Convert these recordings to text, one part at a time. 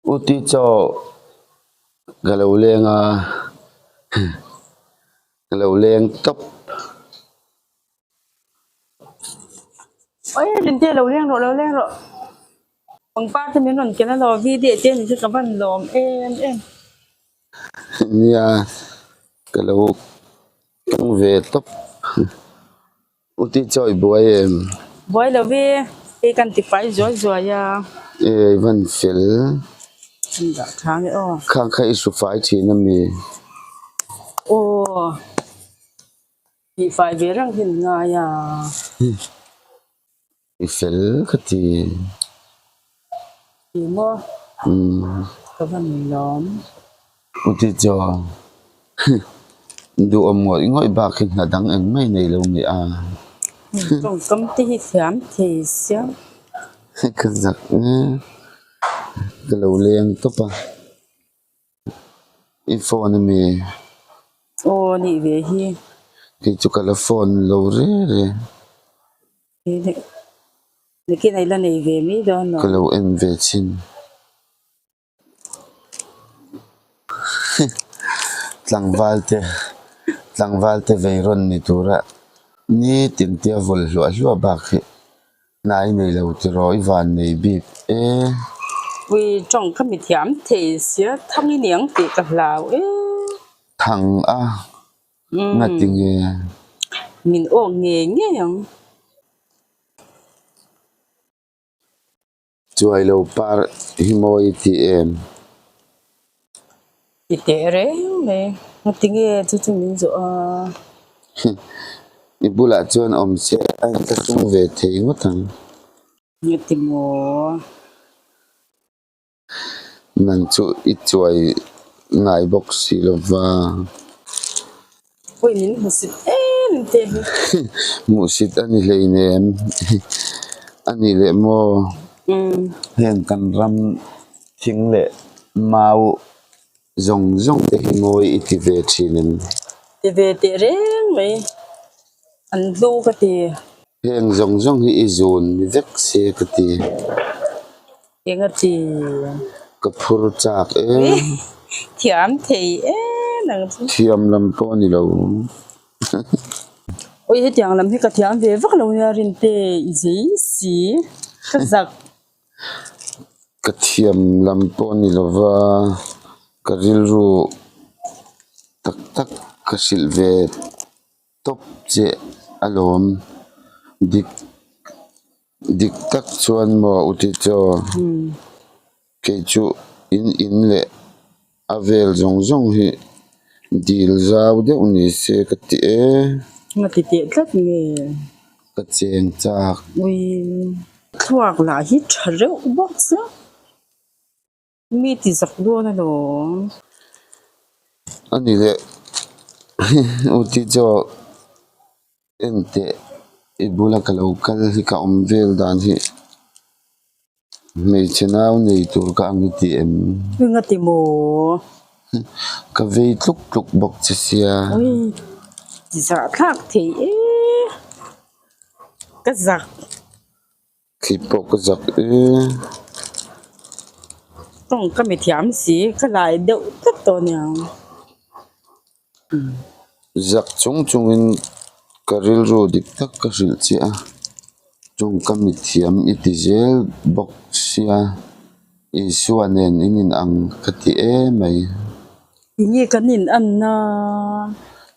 Uti chaw ka lo leng a, ka lo leng tawp. Oi Rinte lo leng rawh lo leng rawh. Pangpar te min rawn ken a lo video te ni chu ka van lawm em em. Nia ka lo keng ve tawp. Uti chaw i buai em? Buai lo ve, hei kan ti fai zuai zuai a. E i van fel. An dah tha nge aw. Khang kha i hru fai thin a mi? Aw, tih fai ve reng hi an ngai a. I fel ka ti. Ti maw? Ka van lawm. Uti chaw duhawm ngawih ngawih bak hi hna dang eng mai nei lo ni a. Tawngkam te hi thiam thei sia. Ka zak e. Ka lo leng tawp a. I phone a mi? Aw nih ve hi. Kei chu ka la phone lo reng reng. Nikin a la nei ve mai dawn lo. Ka lo en ve chin. Tlangval te tlangval te vei rawn ni tura nitin tia vawl hluah hluah bak hi hnai nei lo tiraw i van nei bik e. Ui tawng ka mi thiam thei sia thang i niang tih ka hlau e. Thang a ngati nge? Min awk ngei ngei ang. Chuai lo par hi mawi i ti em? Ti teh reng mai. Ngati nge chu chu min zawh a? I bulah chuan awm se a inthlahrung ve thei ngawt ang. Ngati maw? Nang chu i chuai ngai bawk si lo va. Pawi min hmusit em te hi. Hmuhsit a ni hleinem. A nih leh maw? Heng kan ram thing leh mau zawng zawng te hi mawi i ti ve thin em? Ti ve teh reng mai. An hlu ka ti. Heng zawng zawng hi i zun ni vek se ka ti. Eng a ti? Ka phur chak e. Thiam thei e nang chu. Thiam lam pawh a ni lo. Oi hetiang lam hi ka thiam ve vak lo nia Rinte i zei si ka zak. Ka thiam lam pawh a ni lo va, ka rilru tak tak ka hrilh ve tawp che alawm. Dik dik tak chuan maw u Tichaw? Kei chu in in leh a vel zawng zawng hi dil zau deuh ni se ka ti e. Nga ti teh tlat nge? Ka cheng chak. Ui thluak lah hi tha reuh bawk sia. Mi ti zak dawn alawm. A ni leh u Tichaw enteh i bula ka lo kal hi ka awm vel dan hi hmeichhe nau nei tur ka ang i ti em? Eng a ti maw? Ka vei tluk tluk bawk che sia. Ui ti zah thlak thei e ka zak. Khi pawh ka zak e. Tawng ka mi thiam si, ka lai deuh tlat tawh aniang. Zak chung chungin ka rilru dik tak ka hrilh che a, tawng ka mi thiam i ti zel bawk sia, Isua nen in inang ka ti emai. Tinge kan inanna?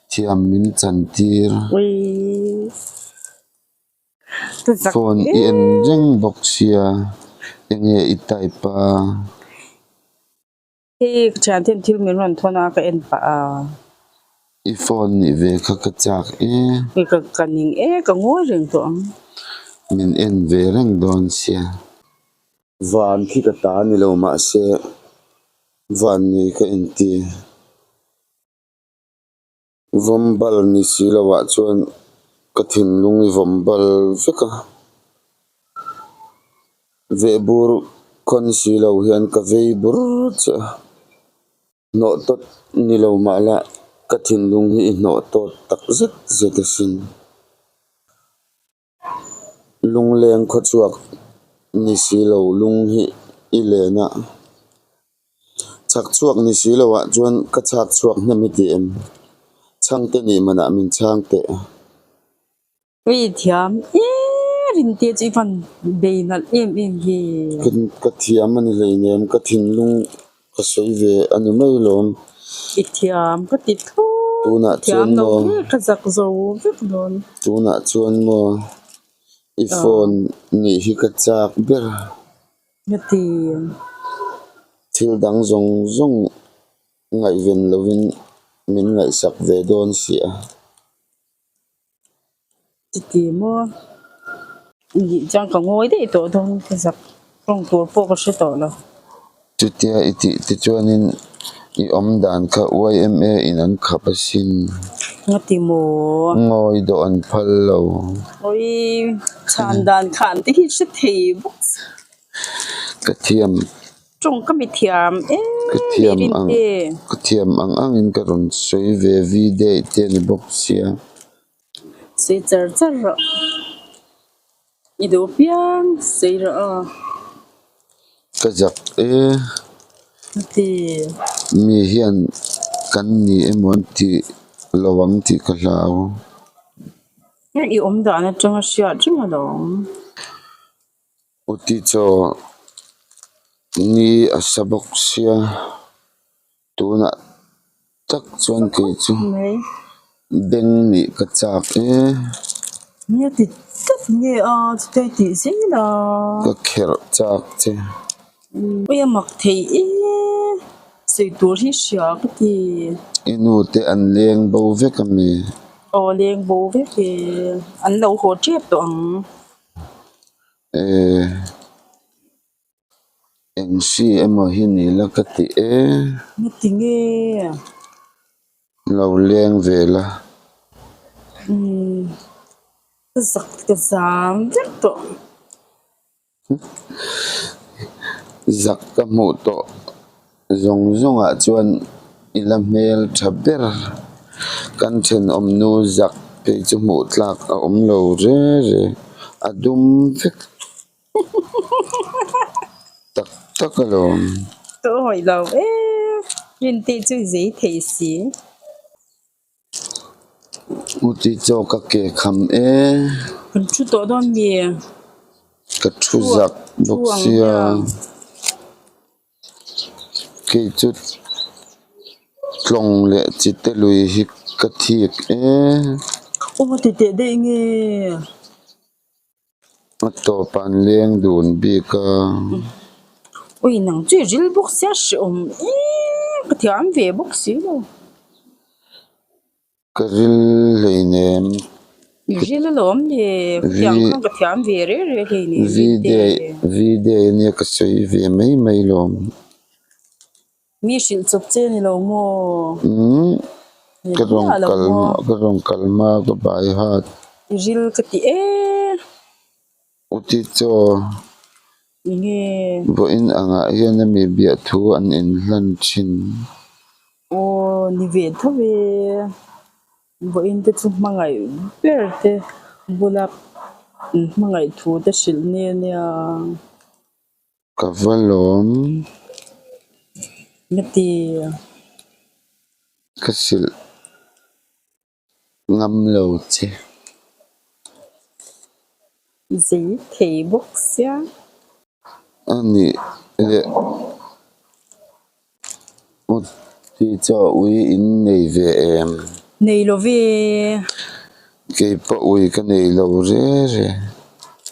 Thiam min chantir. Ui. Phone i en reng bawk sia enge i type a. Hei ka thian ten thil min rawn thawn a ka en pah a. I phone nih ve kha ka chak e. Hei ka ka ning e ka ngawi reng tawh ang. Min en ve reng dawn sia. Van khi ka ta ni lo mahse van nei ka inti. Vawmbal ni si lovah chuan ka thinlung i vawmbal vek a, vehbur khawn si lo hian ka vei bur che a, hnawh tawt ni lo mah la ka thinlung hi i hnawh tawt tak zet zet asin. Lungleng khawchhuak ni si lo lung hi i len a. Chhak chhuak ni si lo ah chuan ka chhak chhuak hnem i ti em? Chhangte nih manah min chhang teh. Ui thiam em Rinte chu i van bei nalh em em ve. Ka thiam a ni hleinem ka thinlung ka sawi ve a ni mai lawm. I thiam ka ti thlawt Tunah thiam chuan lo maw ve ka zak zo vek dawn. Tunah chuan maw i phone nih hi ka chak ber. Ka ti. Thil dang zawng zawng ngaihven lovin min ngaihsak ve dawn si a. Chuti maw? Nih chuan ka ngawi daih tawh dawn ka zak tawng tur pawh ka hre tawh lo. Chutia i tih te chuanin i awm dan kha yma in an khap asin. Ngati maw? Ngawi dawh an phal lo. Awii chhan dan khan te hi hre thei bawk si. Ka thiam. Tawng ka mi thiam em Ka thiam i ang Rinte. ka thiam ang angin ka rawn sawi ve vi daih te a ni bawk sia. Sawi char char rawh. I duh piang sawi rawh aw. Ka zak e. A ti. Mi hian kan ni emaw an ti lo ang tih ka hlau. I awm dan atanga hriat reng alawm. Uti chaw ni a sa bawk sia tunah tak chuan kei chu beng nih ka chak e. Nia ti tlat nge a chutia i tih zel a. Ka kherh chak che. Ui a mak thei e sawi tur hi hria ka ti. I nu te an leng bo vek a mi? Aw leng bo vek e an lo haw tep tawh ang. E eng hri emaw hi ni la ka ti e. Ngati nge? Lo leng ve la. Umm ka zak ka zam vek tawh. Zak ka hmuh tawh zawng zawngah chuan i la hmel tha ber. Kan thenawm nu zak phei chu hmuh tlak a awm lo re re. A dum vek tak tak alawm. Ka awih lo e, Rintei chu i zei thei si. U ti chaw ka ke kham e. Kan thu tawh dawn mi? Ka thu zak bawk sia. Kei chu tlawng leh chite lui hi ka thik e. Aw ti teh daih nge? A tawp an leng dun bik a. Ui nang chu i ril bawk sia hrehawm em ka thiam ve bawk si lo. Ka ril hleinem. I ril alawm le khatiang khan ka thiam ve reh reh hleinem V day V day ania ka sawi ve mai mai lawm. Mi hrilh chawp che ni lo maw? Umm ka rawn kal ka rawn kal hma ka bai hat. I ril ka ti e. Uti chaw. Enge? Vawiin angah hian a mi biah thu an inhlan thin. Aw ni ve tho e. Vawiin te chu hmangaih ber te bula hmangaih thu te hrilh nia nia. Ka va lawm. Nga ti. Ka hrilh ngam lo che. Zei thei bawk sia. A nih leh u ti chaw ui in nei ve em? Nei lo ve. Kei pawh ui ka nei lo re re.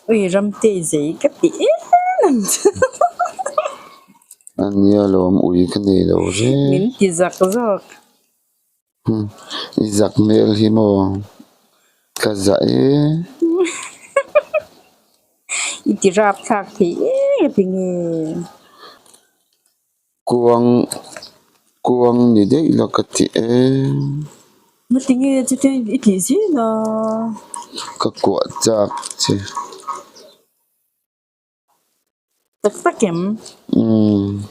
Ui Ramtei zei ka ti em em che. A nia lawm ui ka nei lo re. Min ti zak zawk. I zak hmel hi maw? Ka zah e. I ti rap thlak thei em a ti nge? Kuang kuang ni daih la ka ti e. Nga ti nge chutia i tih zel a? Ka kuah chak che. Tak tak em? Umm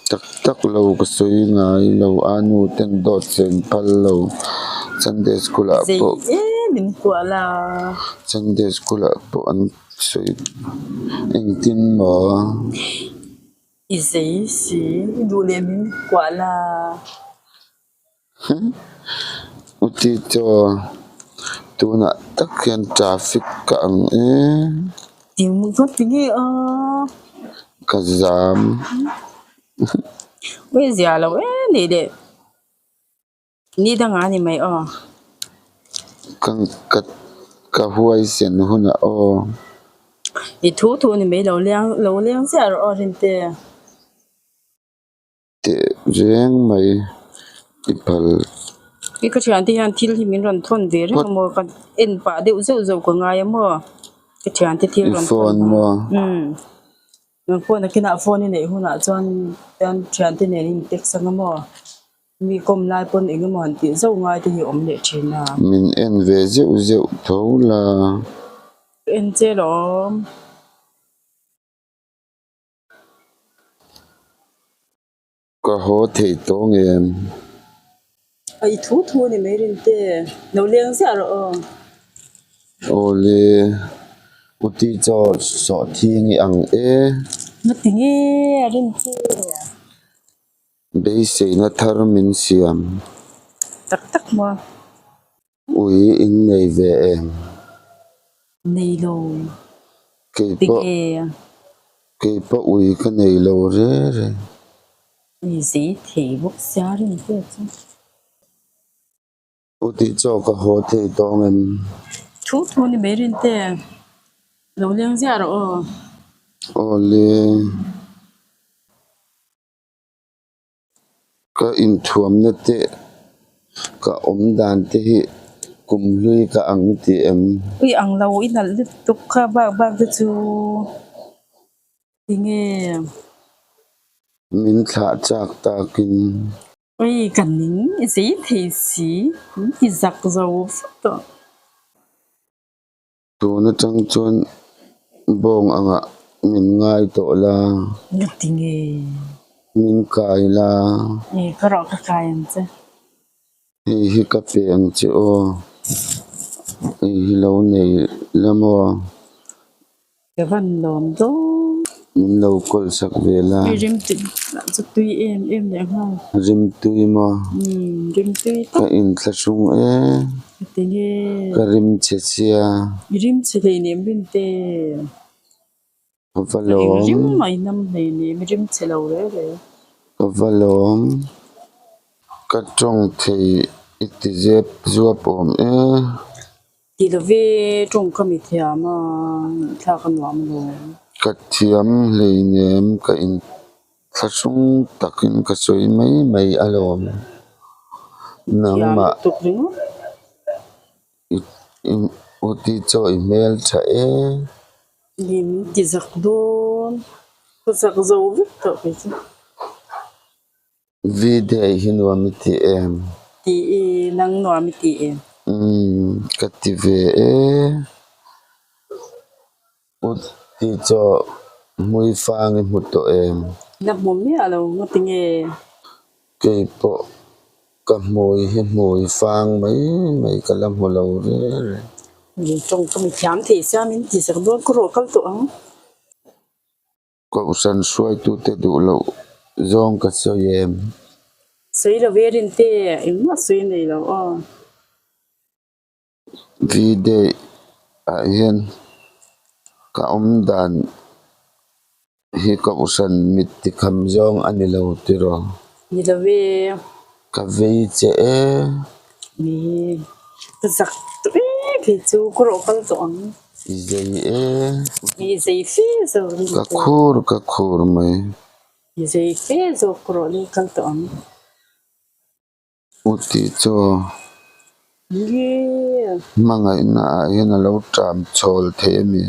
tak tak lo ka sawi ngai lo a nu ten dawt sawi an phal lo Sunday school ah pawh Zei em min kuah la. Sunday school ah pawh an sawi engtin maw? I zei si, i duh leh min kuah la. U Tito, tunah tak hian traffic ka ang e. Ting ka ti nge a. Ka zam. Ui zia lo e nih leh. Ni dangah a ni mai aw. Ka ka ka huaisen hunah aw. I thu thu a ni mai lo leng lo leng ziah rawh aw Rinte. Teh reng mai i phal. I ka thiante hian thil hi min rawn thawn ve reng a maw ka en pah deuh zeuh zeuh ka ngai a maw ka thiante thil I rawn thawn phone hmang maw? umm nang pawh nakinah phone i neih hunah chuan chuan thiante nen in text ang a maw. Mi kawm lai pawn eng emaw han tih zauh ngai te hi awm leh thin a. Min en ve zeuh zeuh tho la. Ka en che lawm. Ka haw thei tawh ngem? A i thu thu a ni mai Rinte. Lo leng ziah rawh aw. Awle, U Tichaw sawhthing i ang e. Ngati nge a Rinte? Beiseina thar min siam. Tak tak maw? Ui in nei ve em? Nei lo. Keipawh Tige. keipawh ui ka nei lo re re. Ui zei thei bawk sia rin te chu. U tih chaw ka haw thei tawng em? Thu thu ni mai rin te. Lo leng ziah rawh aw. Awle. Ka inthuamna te, ka awm dan te hi kum hlui ka ang ti em? Ui ang lo i nalh lutuk kha bak bak te chu tinge? Min thlah chak takin. Ui ka ning i zei thei si, min ti zak zo vek tawh. Tun atang chuan bawng angah min ngai tawh la. Ngati nge? Min kai la. Nge ka rawh ka kai ang che. Hei hi ka pe ang che aw. Hei hi lo nei la maw? Ka van lawm dawn. Min lo kawl sak ve la. Hei rim tui lah chu tui em em leh nghal. Rim tui maw? Umm rim tui tak. Ka inthlahrung e. Ka ti nge? Ka rim chhe sia. I rim chhe hleinem rin te. Ka va lawm. Eng rim mah i nam hleinem i rim chhe lo reh reh. Ka va lawm. Ka tawng thei i ti zep zuap awm e. Ti love tawngka mi thiam a, ngaihthlak a nuam alawm. Ka thiam hleinem ka inthlahrung takin ka sawi mai mai alawm. Nangmah Thiam lutuk ringawt. I u ti chaw i hmel tha e. Ni min ti zak dawn. Ka zak zo vek tawh kei chu. V-day hi nuam i ti em? Ti e, nang nuam i ti em? Umm, ka ti ve e. U ti chaw hmuifang i hmu tawh em? La hmu miah lo, ngati nge? Kei pawh ka hmui hi hmuifang mai mai ka la hmu lo reng reng. Min tawng ka mi thiam thei sia min ti sak dawn ka rawh kal tawh ang. Kohhran hruaitute duh loh zawng ka sawi em? Sawi lo ve Rinte, engmah sawi nei lo aw. V-day ah hian ka awm dan hi kohhran mit tikham zawng a ni lo tiraw? Ni lo ve. Ka vei che e. Ni, ka zak tawh em phei chu ka rawh kal tawh ang. I zei e. I zei fe zawk rin Ka te. khur ka khur mai. I zei fe zawk rawh le kal tawh ang. U tih chu Nge. Hmangaihna ah hian a lo ṭam chhawl thei a mi?